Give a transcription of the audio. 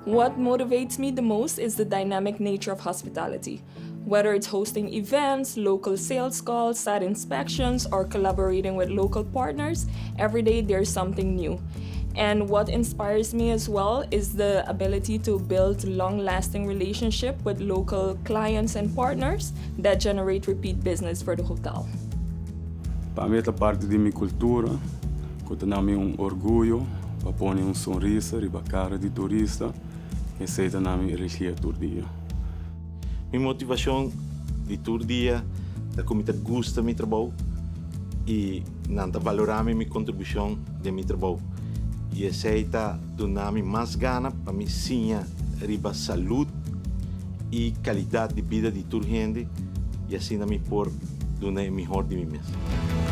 What motivates me the most is the dynamic nature of hospitality. Whether it's hosting events, local sales calls, site inspections, or collaborating with local partners, every day there's something new. And what inspires me as well is the ability to build long-lasting relationship with local clients and partners that generate repeat business for the hotel. Pa mi, ta parti di mi cultura, cu ta mi un orguyo, pa pone un sonrisa riba cara di turista, esey ta mi energia tur dia. Mi motivacion di tur dia ta cu mi ta gusta mi trabou y nan ta valora mi contribucion di mi trabou. Y esey ta duna mi mas gana pa mi siña riba salud y calidad di bida di tur hende y asina mi por duna e mihor di mi mes.